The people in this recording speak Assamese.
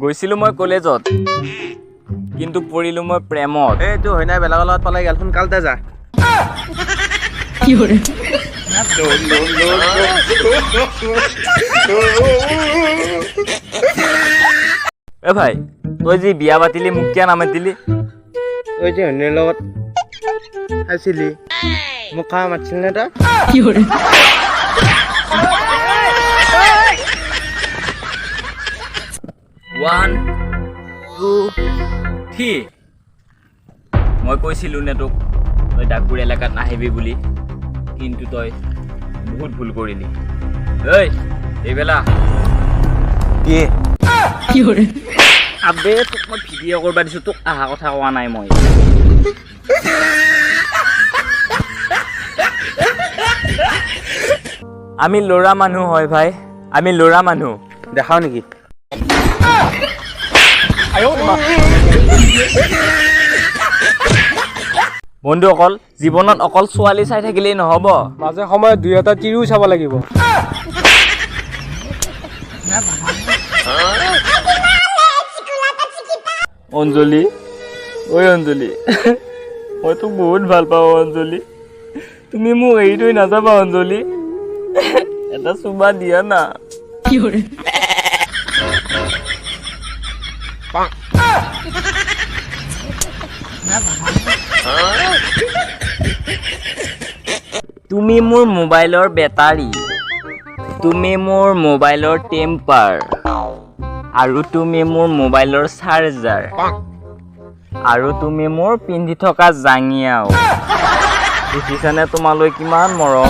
গৈছিলোঁ মই কলেজত, কিন্তু পৰিলোঁ মই প্ৰেমত। এইটো হয় নাই, বেলেগৰ লগত পালাই গেল, সোনকালতে যা। এ ভাই, তই যি বিয়া পাতিলি মোক কিয় নামাতিলি? তই যে হনীৰ লগত খাইছিলি, মোক খাব মাতিছিল নে তই? 1 2 3। মই কৈছিলোঁ নে তোক তই ডাকুৰ এলেকাত নাহিবি বুলি, কিন্তু তই বহুত ভুল কৰিলি। ঐ এইবেলা কি? আবে, তোক মই ভিডিঅ' কৰিব দিছোঁ, তোক অহা কথা কোৱা নাই মই। আমি ল'ৰা মানুহ হয় ভাই, আমি ল'ৰা মানুহ। দেখাও নেকি? বন্ধুসকল, জীৱনত অকল ছোৱালী চাই থাকিলেই নহ'ব, মাজে সময়ত দুই এটা তিৰিও চাব লাগিব। অঞ্জলি, ঐ অঞ্জলি, মই তোক বহুত ভাল পাওঁ অঞ্জলি, তুমি মোক এৰি থৈ নাযাবা অঞ্জলি, এটা চুমা দিয়া না। তুমি মোৰ মোবাইলৰ বেটাৰী, তুমি মোৰ মোবাইলৰ টেম্পাৰ, আৰু তুমি মোৰ মোবাইলৰ চাৰ্জাৰ, আৰু তুমি মোৰ পিন্ধি থকা জাঙিয়াও। দেখিছানে তোমালৈ কিমান মৰম।